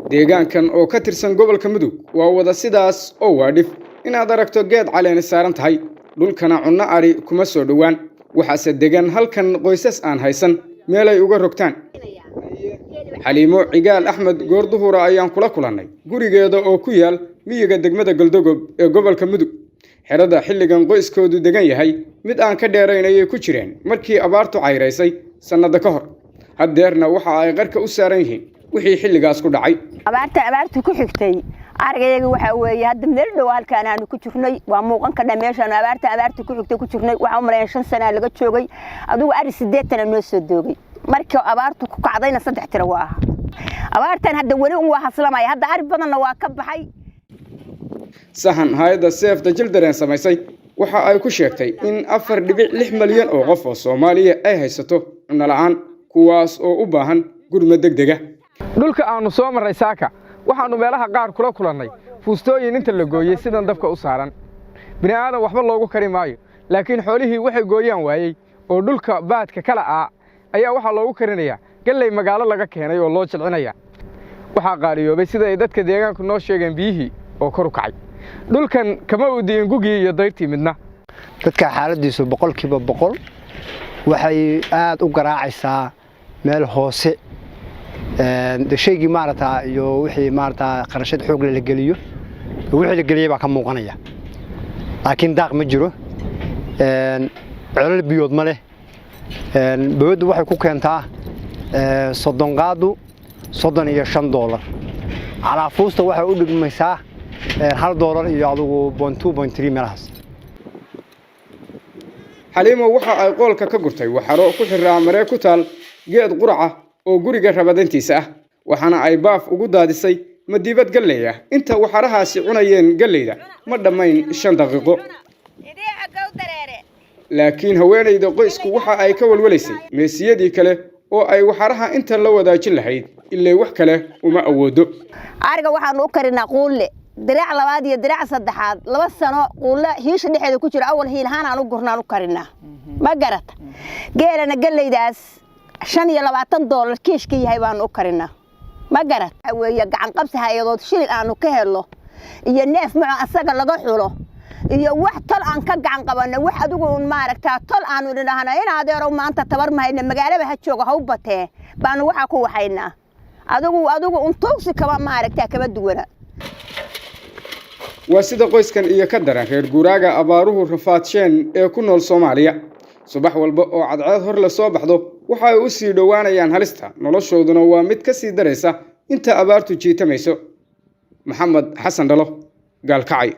Deegaankan oo ka tirsan gobolka Mudug waa wada sidaas oo waa dhif inaad aragto geed caleeni saaran tahay. Dhulkana cunno ari kuma soo dhowaan, waxaase degan halkan qoysas aan haysan meelay uga rogtaan. Xaliimo Cigaal Axmed goorduhura ayaan kula kulannay gurigeeda oo ku yaal miyiga degmada Goldogob ee gobolka Mudug. Xerada xilligan qoyskoodu degan yahay mid aan ka dheerayn ayay ku jireen markii abaartu cayraysay sannado ka hor. Haddeerna waxa ay qarka u saaran yihiin wixii xilligaas ku dhacay. Abaarta abaartu ku xigtay arigayaga waxaa weeye hadda meel dhow halkaan aanu ku jirnay, waa muuqan kadha meeshaan abaarta abaarta ku xigtay ku jirnay. Waxaan u malayn 5 sana laga joogay, adigu ari 80 noo soo doogay. Markii abaartu ku kacdayna 3 tiro waa ahaa. Abaartan hadda weli un waa haslamaya, hadda ari badanna waa ka baxay. Sahan hay'adda Save the Children samaysay waxa ay ku sheegtay in 4.6 malyan oo qof oo Soomaaliya ay haysato cunno la'aan, kuwaas oo u baahan gurmad degdega. Dhulka aannu soo marray saaka waxaannu meelaha qaar kula kulannay fuustooyin inta la gooyey sidan dabka u saaran. Bini aadan waxba loogu kari maayo, laakiin xoolihii waxay gooyaan waayey oo dhulka baadka kala aa ayaa waxaa loogu karinayaa galley magaalo laga keenay oo loo jilcinaya. Waxaa qaaliyoobay, sida ay dadka deegaanku noo sheegeen, biyihii oo kor u kacay. Dhulkan kama uu di'in gugii iyo dayrtii midna. Dadka xaaladdiisu 100% waxay aad u garaacaysaa meel hoose. De shaygii maaragtaa iyo wixii maaragtaa qarashad xoogle la geliyo, wixii la geliyey baa ka muuqanaya, laakiin daaq ma jiro, celal biyood ma leh. Bowladdu waxay ku keentaa 30 qaadu $35. Calaafuusta waxay u dhigmaysaa $1 iyo adigu 0.2, 0.3 meelahaas. Xaliimo waxa ay qoolka ka gurtay waxaro ku xiraa maree ku taal geed quraca oo guriga rabadantiisa ah, waxaana ay baaf ugu daadisay madiibad galley ah. Inta waxarahaasi cunayeen galleyda ma dhammayn 5 daqiiqo, laakiin haweenayda qoysku waxa ay ka walwalaysay meesiyadii kale oo ay waxaraha intan la wadaajin lahayd, ilay wax kale uma awoodo. Ariga waxaanu u karinaa quulle, diraac labaad iyo diraac saddexaad, 2 sano quulle hiisha dhexeeda ku jira. Awal hiilhaan aan u gurnaan u karinaa, ma garata? Geelana galleydaas $25 kiishka yahay baanu u karinaa, ma garat? Waxa weeye gacan qabsi hay-adood shilin aanu ka helno iyo neef maco asaga laga xulo iyo wax tol aan ka gacan qabanno, wax adigu un maaragtaa tol aanu idhahno in adeerow maanta tabar mahayna, magaalaba ha jooga ha u batee, baanu waxaa ku waxaynaa. Adigu un tuugsi kama maaragtaa kama duwana. Waa sida qoyskan iyo ka daran reer guuraaga abaaruhu rafaadsheen ee ku nool Soomaaliya. Subax walba oo cadceed hor la soo baxdo waxa ay u sii dhowaanayaan halista, noloshooduna waa mid ka sii daraysa inta abaartu jiitamayso. Maxamed Xasan Dhalo, Gaalkacay.